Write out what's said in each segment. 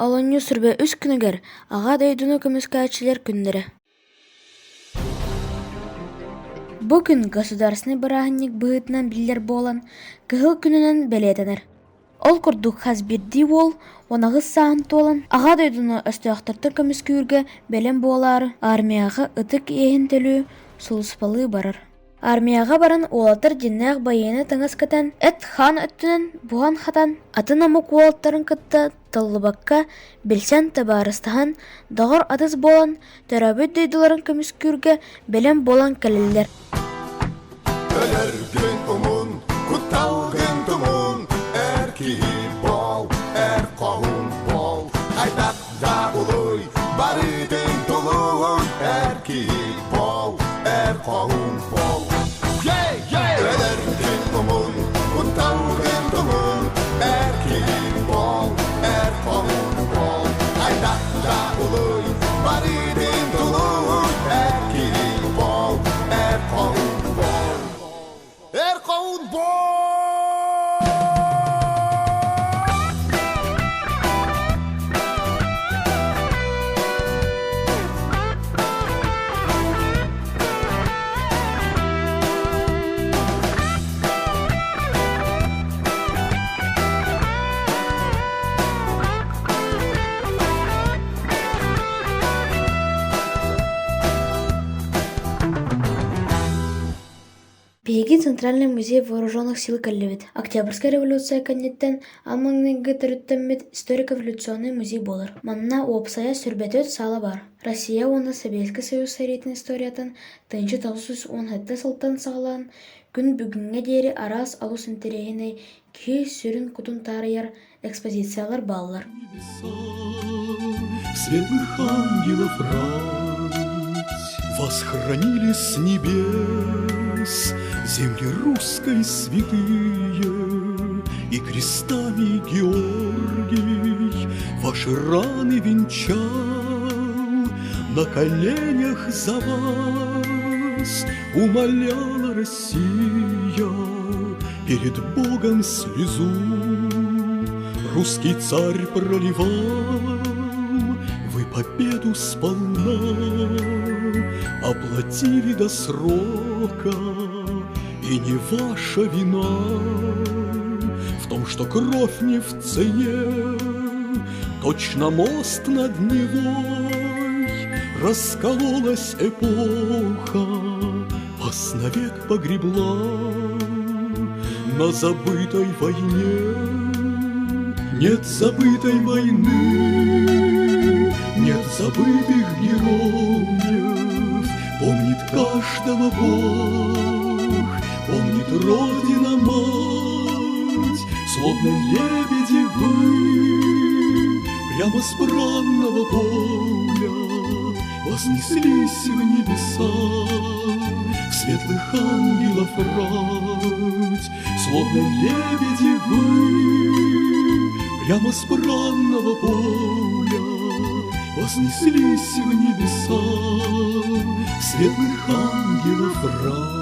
Олунньу сүрбэ үс күнүгэр Аҕа дойдуну көмүскээччилэр күннэрэ. Бу күн государственнай бырааһынньык быһыытынан биллэр буолан, Кыһыл күнүнэн бэлиэтэнэр. Ол курдук хас биирдии уол 18 сааһын туолан, Аҕа дойдуну өстөөхтөртөн көмүскүүргэ бэлэм буолаары армияҕа ытык иэһин төлүү, сулууспалыы барар. Армияҕа баран уолаттар дьиҥнээх байыаннай таҥас кэтэн, эт-хаан өттүнэн буһан-хатан, атын омук уолаттарын кытта толлубакка билсэн, табаарыстаһан, доҕор-атас буолан, төрөөбүт дойдуларын көмүскүүргэ бэлэм буолан кэлэллэр. Өлөргүн умун, кутталгын тумун, эр киһи буол, эр хоһуун буол, хайдах да улуй, барытын тулуун, эр киһи буол, эр хоһуун буол. Өлөргүн умун, кутталгын тумун, эр киһи буол, эр хоһуун буол, хайдах да улуй, барытын тулуун, эр киһи буол, эр хоһуун буол. Эр хоһуун буол! Биһиги Центральный музей вооруженных сил кэллибит. Октябрьскай революция кэнниттэн аан маҥнайгы төрүттэммит историко-революционнай музей буолар. Манна уопсайа 104 саала баар. Россия уонна Сэбиэскэй Союз сэриитин историятын 1917 сылтан саҕалаан күн бүгүҥҥэ диэри араас олус интэриэһинэй, киһи сүрүн кутун таарыйар экспозициялар бааллар. Светлых ангелов рать Вас хранили с небес Земли русской святые И крестами Георгий Ваши раны венчал На коленях за вас Умоляла Россия Перед Богом слезу Русский царь проливал, Вы победу сполна Оплатили до срока, И не ваша вина В том, что кровь не в цене, Точно мост над Невой Раскололась эпоха, Вас навек погребла на забытой войне. Нет забытой войны, нет забытых героев, Помнит каждого Бог, помнит Родина Мать, Словно лебеди вы прямо с бранного поля Вознеслись в небеса, в светлых ангелов рать, Словно лебеди вы прямо с бранного поля Вознеслись в небеса, в светлых ангелов рать.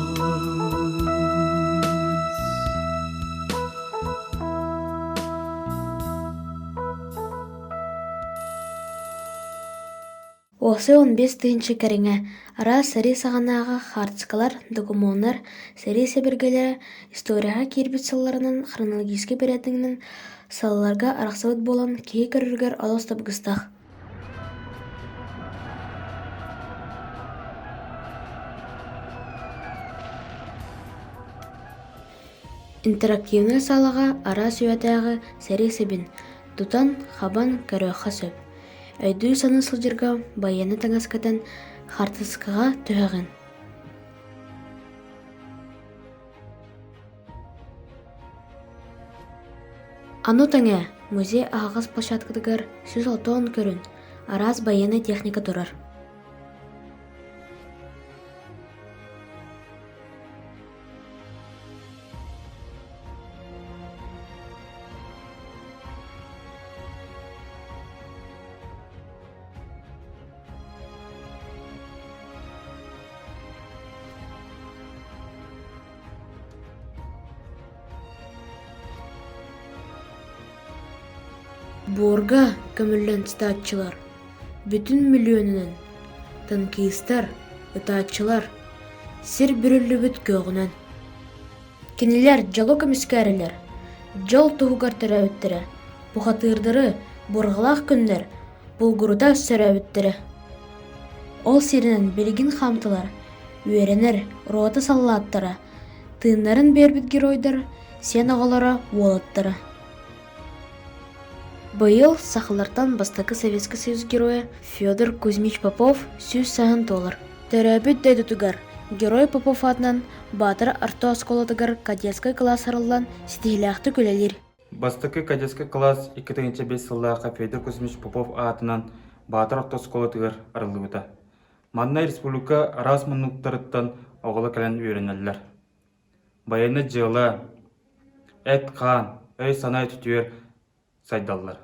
Уопсай 15 тыһыынча кэриҥэ араас сэрии саҕанааҕы хаартыскалар, докумуоннар, сэрии сэбиргэлэрэ историяҕа киирбит сылларынан хронологическай бэрээдэгинэн сылларга арахсыбыт буолан киһи көрөрүгэр олус табыгастаах. Интерактивнай саалаҕа араас үйэтээҕи сэрии сэбин тутан, хабан көрүөххэ сөп. Өйдүү-саныы сылдьарга байыаннай таҥас кэтэн хаартыскаҕа түһэҕин. Ону тэҥэ музей аһаҕас площадкатыгар 160 көрүн араас байыаннай техника турар. Буорга, көмүллэн сытааччылар, бүтүн мөлүйүөнүнэн танкистар, ытааччылар, сир бүрүллүбүт күөҕүнэн. Кинилэр дьолу көмүскээрилэр, дьол туһугар төрөөбүттэрэ, бухатыырдары буурҕалаах күннэр булгурута сөрөөбүттэрэ. Ол сиринэн билигин хаамтылар, үөрэнэр рота саллааттара, тыыннарын биэрбит геройдар сиэн оҕолоро уолаттара. Быйыл сахалартан бастакы Советский Союз Геройа Федор Кузьмич Попов 100 сааһын туолар. Төрөөбүт дойдутугар Герой Попов аатынан Баатар орто оскуолатыгар кадетскай кылаас арыллан ситиһиилээхтик үлэлиир. Бастакы кадетскай кылаас 2005 сыллаахха Федор Кузьмич Попов аатынан Баатар орто оскуолатыгар арыллыбыта. Манна республика араас муннуктарыттан оҕолор кэлэн үөрэнэллэр. Байыаннай дьыала, эт-хаан, өй-санаа өттүгэр сайдаллар.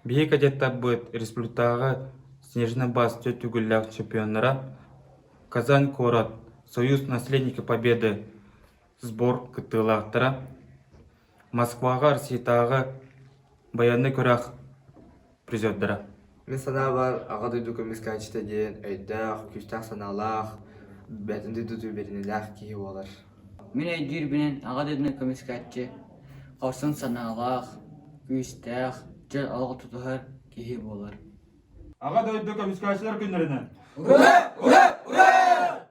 Биһиги кадеттарбыт республикатааҕы Снежный барс түөрт төгүллээх чемпионнара, Казань куорат Союз наследники Победы сбор кыттыылаахтара, Москваҕа Россиятааҕы байыаннай күрэх призердара. Мин санаабар, Аҕа дойду көмүскээччитэ диэн өйдөөх, күүстээх санаалаах, бэйэтин дойдутун бэриниилээх киһи буолар. Мин өйдүүрбүнэн Аҕа дойдуну көмүскээччи хорсун санаалаах, күүстээх, чөл олоҕу тутуһар киһи буолар. Аҕа дойду көмүскээччилэр күннэринэн! Ура! Ура! Ура!